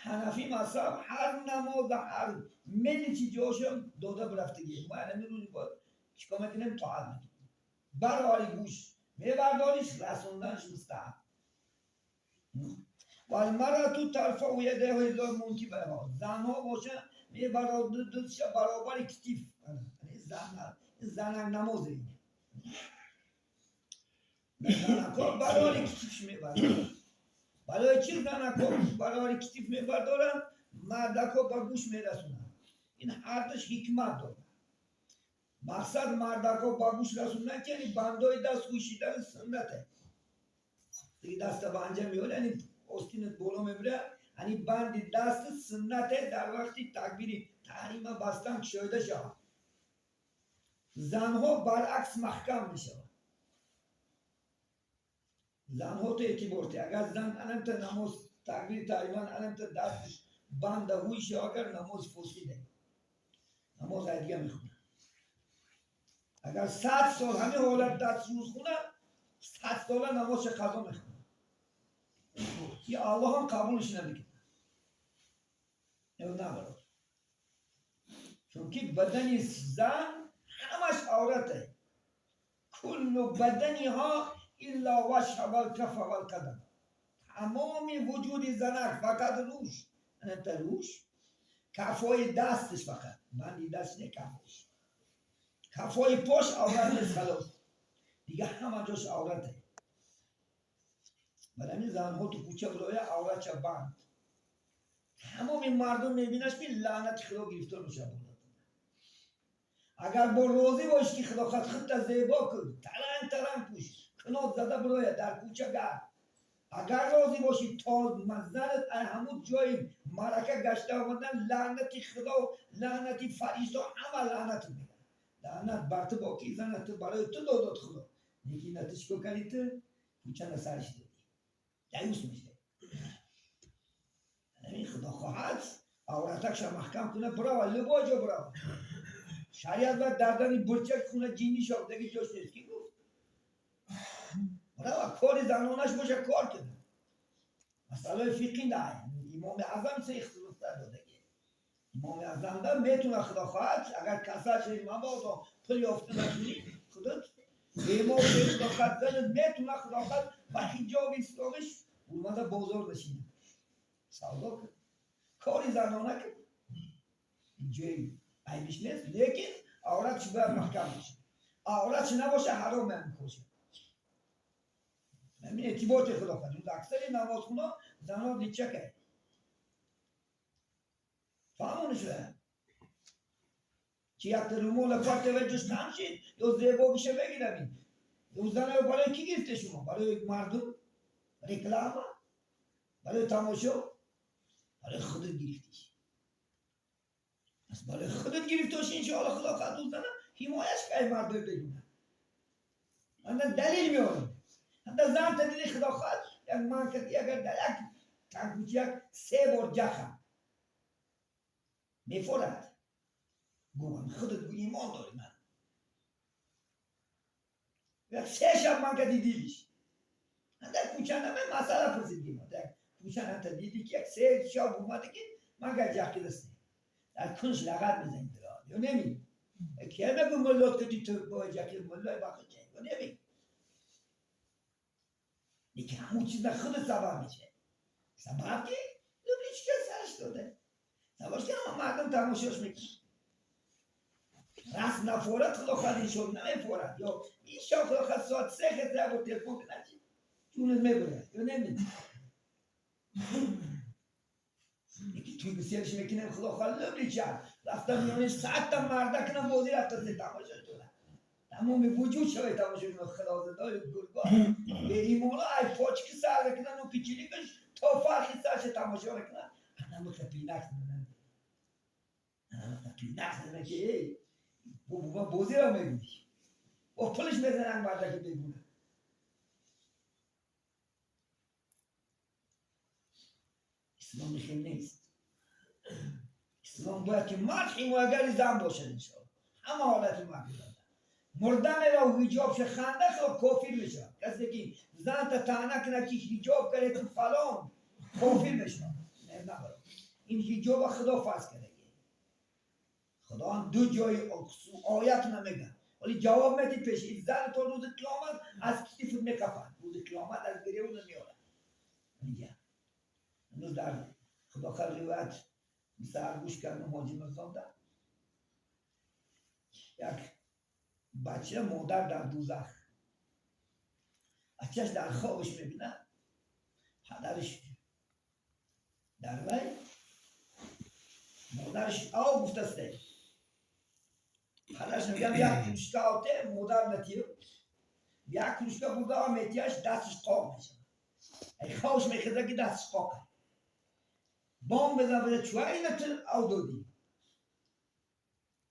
ҳанафӣ мазҳаб ҳар намоз ҳар меличи ҷошам дода бирафтагӣ. Мо ҳамин рӯз бояд чикор мекунем? Тоат мекунем. Барори гӯш мебардориш, расонданаш мустаҳаб. Валмарату тарфау ядайҳа ило мункибайҳо. Занҳо бошанд мебардордша баробари китиф. Занак намозе занакҳо барори китифш мебардоранд. Барои чӣ занакҳо барори китиф мебардоранд, мардакҳо ба гӯш мерасонанд? Ин ҳардуш ҳикмат дорад. Мақсад мардакҳо ба гӯш расондан ки яъне бандои даст хӯшидани суннате. Диги даста ба анҷа меояд, яъне остинат боло мебирад, яъне банди даст суннате дар вақти такбири таҳрима бастан кушоида шавад. Занҳо баръакс маҳкам мешаванд. Занҳо то эътибор те, агар зан анамта намоз такбири таҳриман анамта дастш банда ҳуй шава, агар намоз фосиде, намоз айдига мехонад. Агар 100 сол ҳамин ҳолат даст рӯз хонад, 100 сола намозша қазо мехонад. Ки Аллоҳ ҳам қабулш намекунад. На бародар. Чунки бадани зан ҳамаш аврате. Куллу баданиҳо илла вашҳа валкафа валқадам. Тамоми вуҷуди занак фақат рӯш, анта рӯш, кафои дасташ фақат, банди даст не, кафош. Кафои пош аврат нест, халос. Дига ҳама ҷош аврате. Барои ҳамин занҳо ту кӯча бироя авратша банд. Тамоми мардум мебинаш, ми лаънати Худо гирифтор мешавад. Агар бо розӣ бошӣ ки Худо хад худта зебо кун, таранг таранг пӯш, кинот зада бироя дар кӯча гард. Агар розӣ бошӣ то занат ҳамун ҷои марака гашта омадан, лаънати Худо, лаънати фаришто ҳама лаънат мегӯянд. Лаънат бар ту бо ки занат ту барои ту додод Худо. Лекин на ту чикор кардӣ, ту кӯча на сариш додӣ. Даюс мешавӣ. Ҳамин Худо хоҳад авратакша маҳкам кунад, бирава, любой ҷо бирава. Шариат бояд дардани бурчак хуна ҷинни шав, деги ҷош нест. Ки гуфт? Бирава, кори занонаш боша, кор кунад. Масъалаи фиқҳӣ на. Имоми Аъзам се ихтилоф додаги. Имоми Аъзам да метуна Худо хоҳад, агар касал шавӣ, мабодо пул ёфта натунӣ, худат бемор шавӣ, Худо хоҳад занат метуна Худо хоҳад ба ҳиҷоби исломиш омада бозор нишинад. Савдо кун. Кори занона кун. Ҷои айбиш нест, лекин авратш бояд маҳкам бошад. Авратш набоша, ҳаром мекошад. Ҳамин эътиботи Худо хоҳад. Аксари намозхуно занон личакай. Фаҳмонӣ шуда? Чи якта румола партава ҷош кам шид, ё зебогиша бегирам. Ё зана барои ки гирифте шумо? Барои мардум? Реклама? Барои тамошо? Барои худат гирифтиш. Пас барои худат гирифтоши, иншоалло Худо хоҳад ӯ зана ҳимояш кай мардои бегуна. Ман далил меорам. Ҳатто зан та дили Худо хоҳад, як ман кати агар дар як танкучи як се бор ҷаха мефорад. Гӯям худат гӯ имон дорӣ ман. Як се шаб ман кати дидиш. Дар кӯча наме масъала пурсидги мо. Дар кӯча ҳатто диди ки як се шаб омада ки ман гар ҷахкидаст. Дар кунш лағат мезанӣ ё неми? Кия мегӯ муллот кати ту бо ҷахки муллои бахт ча ё неми? Лекин ҳамун чиз дар худат сабаб мешавад. Сабаб ки лубличка сараш дода. Сабаб ки ҳама мардум тамошош мекунанд. Раст нафорад, Худо хоҳад иншоалло намефорад. Ё иншоалло Худо хоҳад соат се хез як бор телефон кунад, чи ҷунат мебурад ё неми? Лекин туй бисёрш мекунем, Худо хоҳад лублича. Рафта миёни садта марда кунам бозӣ рафта се тамошо дорад. Тамоми вуҷуд шавад тамошо кунад худозадою гурго. Беимоно ай почки сар мекунанд, ну кичиликаш то фарқи сарша тамошо мекунанд. Анамиқа пинак мезананд. Анамиқа пинак мезананд ки эй, бо бозиро мебинӣ. Бо пулш мезананд мардаки бегуна. Ислом хел нест. Ислом бояд ки мард ҳимоягари зан бошад иншоалло. Ҳама ҳолати мард дорад. Мурданеро ҳиҷоб ша ханда хо кофир мешавад. Касе ки занта таъна кунад ки ҳиҷоб карде ту фалон, кофир мешавад. Не, на бародар. Ин ҳиҷоба худо фарз кардаги. Худо ҳам ду ҷои оят намегӯяд. Вале ҷавоб медиҳ пеши зан то рӯзи қиёмат аз китифут мекафад. Рӯзи қиёмат аз гиреву намеорад. Мегӯяд. Ҳанӯз дар худохар ривоят саҳар гӯш кардам ҳоҷи Мирзода. Як бача модар дар дӯзах. Бачаш дар хобаш мебинад. Падараш дар вай модараш ав гуфтаст. Падараш мегӯяд як кружка оте модар натиё. Як кружка бурда метияш дасташ қоқ мешавад. Ай хобаш мехезад ки дасташ қоқ. Бом бизан бизан чӯ ина ту ав додӣ.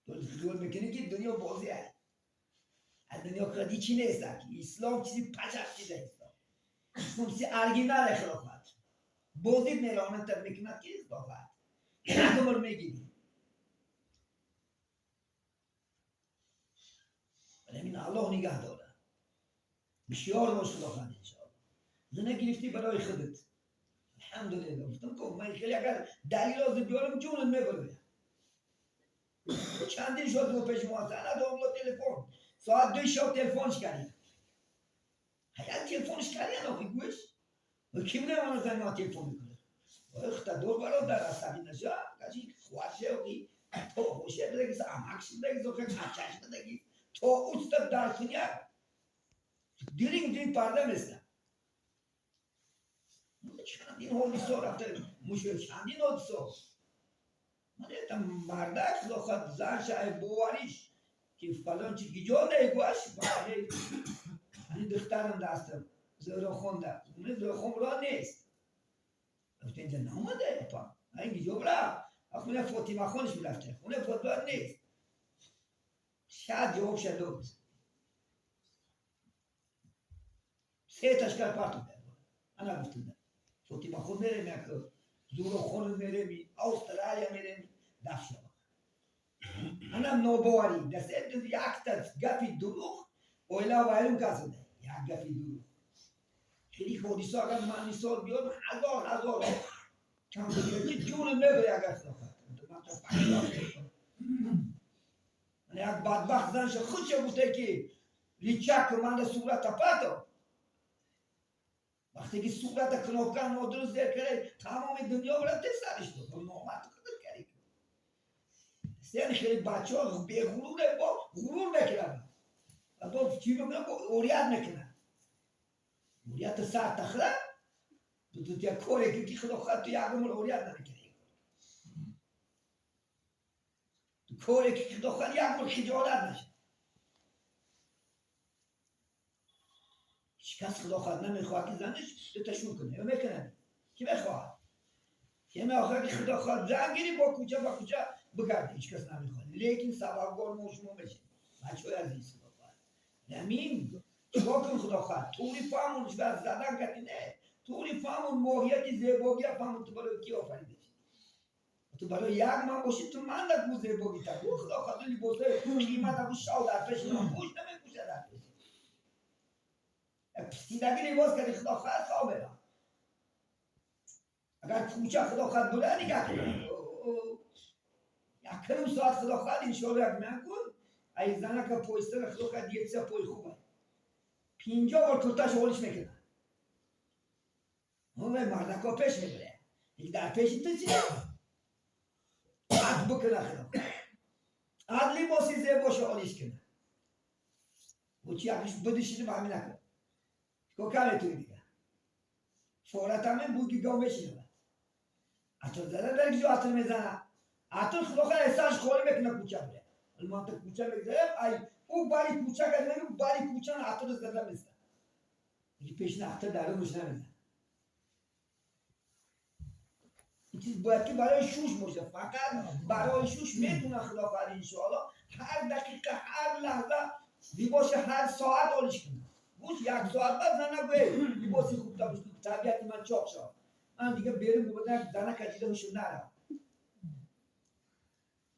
Ту хиёл мекунӣ ки дунё бозӣ аст. Аз дунё хирадӣ чӣ нест? Ислом чизи пачах чиз аст. Ислом чизи оригинал хилофат. Бозӣ меронад мекунад ки хилофат. Як умр мегирӣ. Вале ин Аллоҳ нигаҳ дорад. Бисёр бош хилофат иншоаллоҳ. Зина гирифтӣ барои худат. Алҳамдулиллоҳ. Гуфтам ки ман хеле агар далил озу биёрам ҷонат мебарояд. Чандин шуд мо пеши мо ҳаст. Ана домла телефон. Соат 2 шаб телефонш кардем. Ҳаят телефонш кардем охи гӯш. Ки медонам ман зани ман телефон мекунад. Ой худо бародар асабӣ наша. Каси хоҳарше охи то хоше бидагис амакш бидагис охи ачаш бидагис. То уста дар куня диринг диринг парда места. Чандин ҳодисо рафта мушкил чандин ҳодисо. Ман это мардак худо занша ай бовариш ки фалон чи гиҷо негӯаш ани духтарам дастам зӯрохонда. Зӯрохон ро нест. Гуфта инҷа наомада апа. Ай гиҷо бра. Хуна Фотима хонаш мерафта. Хуна Фотима нест. Шад ҷавоб шадод. Се ташкар парту кард. Ана гуфтуда. Фотима хон мерем як зӯрохон мерем Австралия мерем даф шава. Ана нобоварӣ. Даст якта гапи дурӯғ оила вайрон касуда. Як гапи дурӯғ. Хеле ҳодисо агар ман мисол биёрам ҳазор ҳазор кам бигирад ки ҷонат мебарӣ агар худо хоҳад. Як бадбахт занша худша гуфта ки личак манда сурата пато. Вақте ки сурата кнопка нодуруст зер карда тамоми дунё рафта сариш дод. Номард худат кардӣ. Сен хеле бачаҳо беғурур бо ғурур мекунанд. Ва бо чӣ мекунанд? Бо орият мекунанд. Орият сар тахра. Ту як коре ки худо хоҳад ту як умр орият намекунӣ. Ту коре ки худо хоҳад як умр хиҷолат нашавӣ. Ҳеҷ кас худо хоҳад намехоҳад ки занаш дуташун кунад. Ё мекунад? Ки мехоҳад? Ки мехоҳад ки худо хоҳад зан гирӣ бо кӯча ба кӯча бигардӣ. Ҳеҷ кас намехоҳад. Лекин сабабгор мо шумо мешавем. Бачаҳои азиз худо хоҳад. Замин чикор кун худо хоҳад? Тури фаҳмон ва задан кати не. Тури фаҳмон моҳияти зебогия фаҳмон ту барои ки офарида шудӣ. Ту барои як ман бошӣ ту ман нагӯ зебогӣ та. Гӯ худо хоҳад либосҳои қимат агӯ шав дар пеши ман пӯш намепӯшад дар пеши. Як писидаги либос кардӣ худо хоҳад хоб бера. Агар кӯча худо хоҳад буда нигаҳ кун. Як ним соат худо хоҳад иншоалло як меан кун. Ай занака поистара худо хоҳад ятса пой хуб аст. 50 бор курташ олиш мекунад. Ҳамаи мардако пеш мебарад. Ик дар пеши ту чи? Ад бикуна худо хоҳад. Ад либоси зебоша олиш кунад. Бу чи якш бидишини ба ҳамин накун. Чикор кардӣ туи дигар? Форатаме буги гов мешинавад. Атр зада дар ҷо атр мезанад. Атр худо хоҳад эҳсаш холӣ мекунад кӯча бира. Вале ман та кӯча мегзарам, ай ӯ бари кӯча кард, мегӯ бари кӯча атр зада мезанад. Ики пешина атр дарунаш намезанад. Ин чиз бояд ки барои шуш бошад. Фақат барои шуш медонад худо хоҳад иншоаллоҳ ҳар дақиқа, ҳар лаҳза либоси ҳар соат олиш кунад. Гӯш як соат баъд зан нагӯ, либоси хуб та пӯш, табиати ман чоқ шавад. Ман дига берун бубинам, як занака дида ҳушм нарав.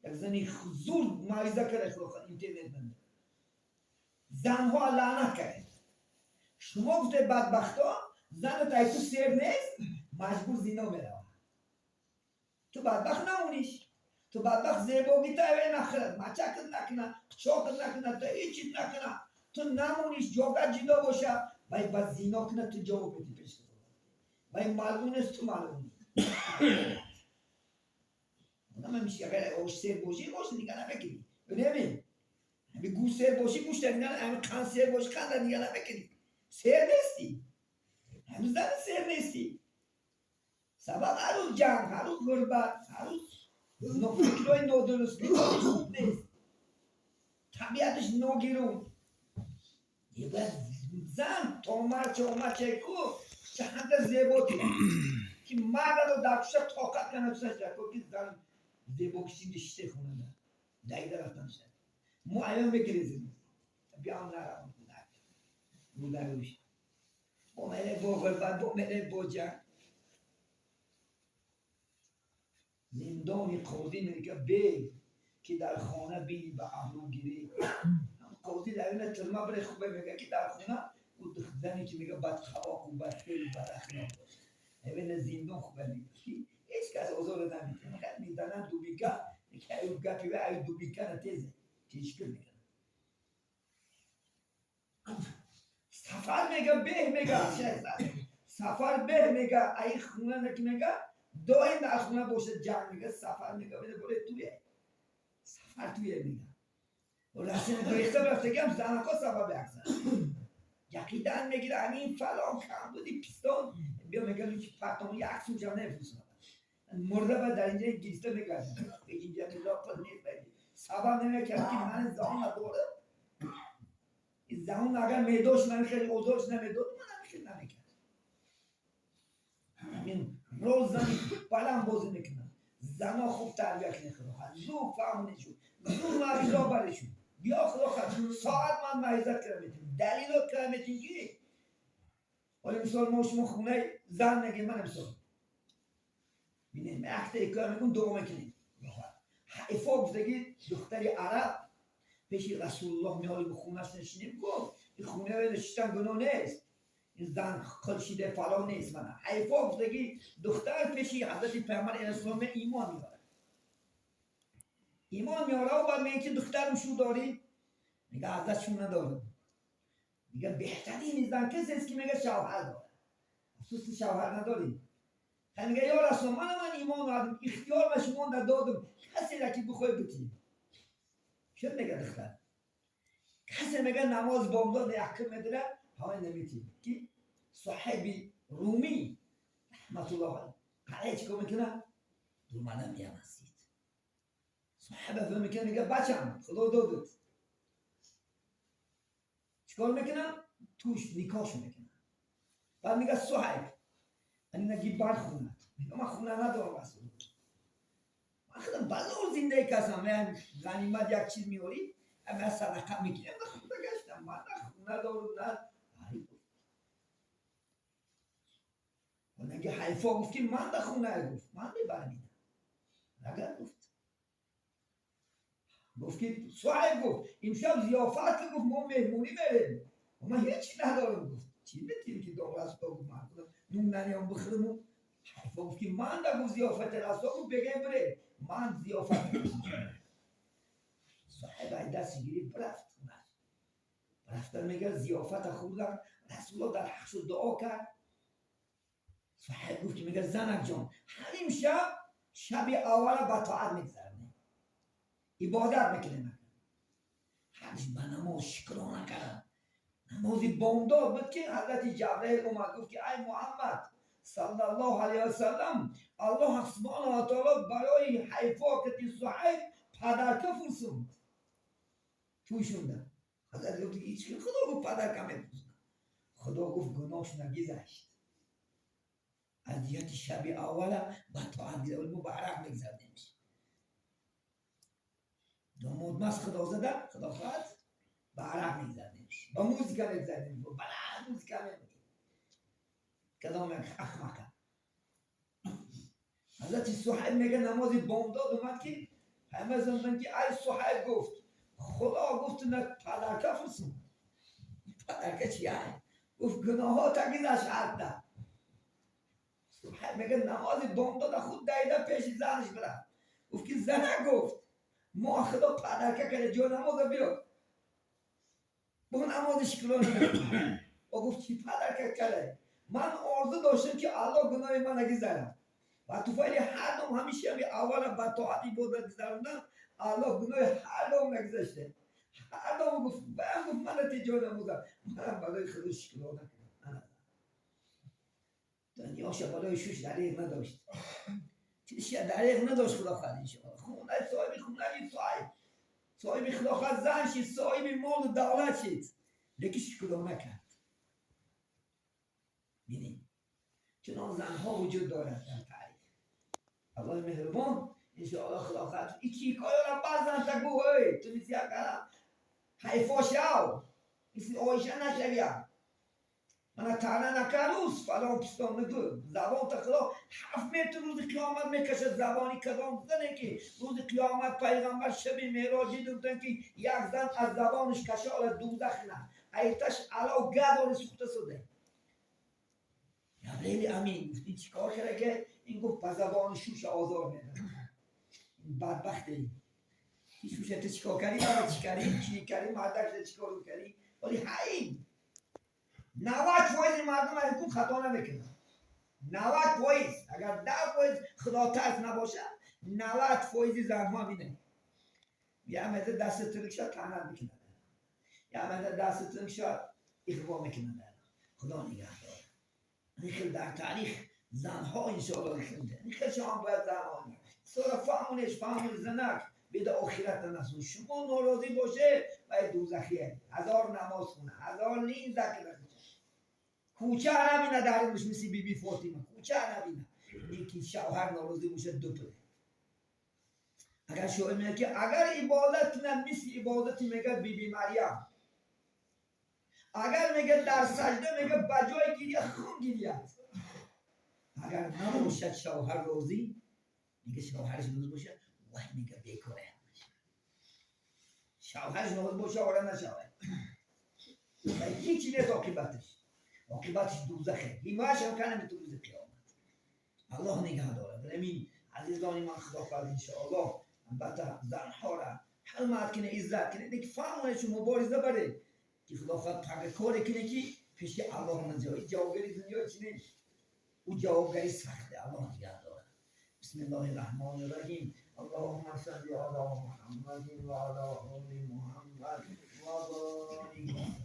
Як зани зур мавиза карда худо хоҳад интернет ман. Занҳо лаънат кард. Шумо гуфте бадбахтон, занат ай ту сер нест, маҷбур зино меравад. Ту бадбахт намониш, ту бадбахт зебогита аве нахӯрад, мачакат накуна, қичоқат накуна, ту ҳеҷ чиз накуна, ту намониш, ҷогат ҷудо боша, вай ба зино куна, ту ҷавоб медӣ пеш Худо. Вай малъун аст, ту малъунӣ. Одам ҳамиш агар ош сер бошӣ, ош нига намекунӣ, бинеми ҳами гӯшт сер бошӣ, гӯшта нига, ҳами қанд сер бошӣ, қанда нига намекунӣ. Сер нестӣ, ҳанӯз зани сер нестӣ. Сабаб ҳар рӯз ҷанг, ҳар рӯз ғурбат, ҳар рӯз фикрҳои нодуруст, мизоҷиш хуб нест, табиаташ ногирун. Бояд зан то мард чомаче ку чанда зебо тия, ки мардро дар куша тоқат кана тусаш дар ки зан зебо кишинди шите хонада даида рафтан шад. Мо аён мегирезем, биям наравам рӯдаруш бо мере, бо ғурбат, бо мере, бо ҷанг. Зиндони қозӣ мега бе ки дар хона бини ба аҳлу гирӣ. Қозӣ дар ина тюрьма бире хубе, мега ки дар хона ӯ зане ки мега бадхалоқу бадфеълу бадахлоқ бошад. Эвена зиндон хубе, мега ки ҳеҷ кас озора наметавонад. Хеле мезананд дубинка, аю гапи ва аю дубинка на тезе тишкил мекунад. Сафар мега беҳ, мега сафар беҳ, мега ай хона ки мега доим дар хона бошад ҷанг, мега сафар мега биде боле туе сафар туе мега. Расина гирифта рафтагиам занако сабаби аксар яқидан мегира, ҳамин фалон камбуди пистон биё мега лучи партон як сумчам нефурсад, мурда ба дар инҷа гирифта мегардам, инҷа милоқот нест. Сабаб намекард ки ман заон надорам. Заон агар медошт, ман хеле озорш намедод, ман хеле намекард. Ҳамин роз зани баланд бозӣ мекунад. Зано хуб тарбия кунед, худо зуд фаҳмонед, зуд мавъизо барешун. Биё, худо соат ман мавъизат кардам метавонем, далилот кардам метавонем, ки ҳоли мисол мо шумо хонаи зан мегем. Ман мисол бинем, якта икоя мегум, дуо мекунем. Ҳайфо гуфтаги духтари араб пеши Расулуллоҳ меоли, ба хонаш нишинем, гуфт ин хонаи нишистан гуноҳ нест, ин зан қилшиде фалон нест. Мана ҳайфо гуфтаги духтар пеши ҳазрати Пайғамбар алайҳиссалом имон меорад, имон меорад. Баъд мегӯяд ки духтарам шу дорӣ? Мега ҳазрат, шу надорам. Мега беҳтарини зан касест ки мега шавҳар дорад. Афсӯс, ту шавҳар надорӣ. Мега ё Расул, мана ман имон овардам, ихтиёр ба шумо додам, касеро ки бихоҳӣ битӣ. Чун мега духтар касе мега намоз бомдод якум медира, ҳавай наметӣ ки соҳиби Румӣ раҳматуллоҳ алайҳ чикор мекунад? Думана меямасид. Соҳиба фикр мекунад, мега бачам, худо додад. Чикор мекунад? Туш никоҳш мекунад. Баъд мега соҳиб, наги бар хунат. Мега ман хуна надорам, Расул, ман худам ба зур зиндагӣ кардам, ман ғанимат як чиз меорӣ, ман садақа мекунам, ман худа гаштам, ман на хуна дорам, на. Наги ҳайфо гуфт ки ман да хунае, гуфт ман мебарам ина. Агар гуфт, гуфт ки соҳиб, гуфт имшаб зиёфат ки, гуфт мо меҳмонӣ мерем, ман ҳеҷ надорам. Гуфт чӣ метиҳем ки дом Расуло? Гуфт ман худам нун наниём бихӯрему. Ҳайфо гуфт ки ман да, гуфт зиёфати Расуло, гуфт бегай бирем, ман зиёфат. Соҳиб ай дасти гирифт, рафт хунаш. Рафтан мега зиёфата хӯрдан, Расулло дар ҳақшу дуо кард. Соҳиб гуфт ки мега занак ҷон, ҳар имшаб шаби аввала ба тоат мегзаронем, ибодат мекунем. Ҳардиш ба намоз шукрона кардам. Намози бомдод буд ки ҳазрати Ҷабраил омад, гуфт ки ай Муҳаммад саллаллоҳу алайҳи васаллам, Аллоҳ субҳанаҳу ва таоло барои ҳайфо кати Суҳайб подарка фурсунд пӯшонда. Ҳазрат гуфт ҳеҷ худо гуфт подарка мепурсад? Худо гуфт гуноҳш нагизашт аз ҷиҳати шаби аввала ба тоат гиза. Мо ба арақ мегзардемш. Домодмаст худо зада, худо хоҳад, ба арақ мегзардемш, ба музика мегзардем, баланд музика мемонем. Кадом як ахмақа. Ҳазрати Суҳайб мега намози бомдод омад ки пайғамбар замон ки ай Суҳайб, гуфт худо гуфт на подарка фурсун. Подарка чи ай? Гуфт гуноҳо тагизаш ҳадда. میگه نماز بامداد خود دیده پیش زنش برفت. گفت که زنه گفت ما خدا پدرکه کرده جا نماز بیا با نمازش کلانه. و گفت چی پدرکه کرده؟ من آرزو داشتم که الله گناه من نگذرد و تو فایل هر دم همیشه همی اول با طاعت عبادت گذروندم الله گناه هر دم نگذشته. هر دم گفت من گفت من جا نمازم منم برای خدا شکلانه نکردم. دنیاش بالای شوش دریغ نداشت، چیزی دریغ نداشت. خدا خواهد انشاءالله خونه صاحب خونه صاحب صاحب خدا خواهد زن شید، صاحب مال و دولت شید، لیکن شکلانه نکرد. بینید چنان زنها وجود دارد در تاریخ. الله مهربان انشاءالله خدا خواهد ایچی کارا بزن تا گو هی تو میسی اکرم حیفا شو مثل آیشه نشویم من تنه نکروز فلان پستان نگو زبان تا خدا 7 متر روز قیامت میکشد زبانی کدام زنه که روز قیامت پیغمبر شب معراجی دیدن که یک زن از زبانش کشال دوزخ نه ایتش علا گدار سوخته شده. جبرئیل امین گفت این چیکار کرده که این گفت با زبان شوش آزار میده. این بدبخته این شوش تو چیکار کردی؟ برای چی کردی؟ چی کردی؟ مردک چیکار کردی؟ ولی همین 90% مردم از خطا نمیکنن. 90% اگر 10% خدا ترس نباشه 90% زنها اینه. یه مده دست ترک شد تنت میکنه، یه مده دست ترک شد اغوا میکنه. خدا نگهدار. این خیلی در تاریخ زنها انشاءالله خنده. این خیلی شما باید زنها سورا فهمونش فهمون زنک بده آخرت نسون. شما ناراضی باشه باید دوزخیه. 1000 نماز خونه، 1000 لین ذکر کوچه نبینه در این مثل بی بی فاطمه کوچه نبینه. یکی شوهر ناراضی باشه دو پله. اگر شوهر میگه که اگر عبادت نه مثل عبادت میگه بی بی مریم، اگر میگه در سجده میگه بجای گریه خون گریه. اگر نباشد شوهر راضی میگه شوهرش راضی باشه وای میگه بیکاره. شوهرش راضی باشه آره نشوه و هیچی نیست عاقبتش. عاقبتش دوزخه. بیمارش هم کنه تو روز قیامت. الله نگه داره. برای عزیزان من خدا فرد انشاءالله البته زنها را حرمت کنه، عزت کنه، دیگه فهمونه چون مبارزه بره که خدا خواهد پاک کار کنه که پیش الله نجایی جوابگری دنیا چی نیست. او جوابگری سخته. الله نگه داره. بسم الله الرحمن الرحیم. اللهم صل علی محمد و علی آل محمد و بارک.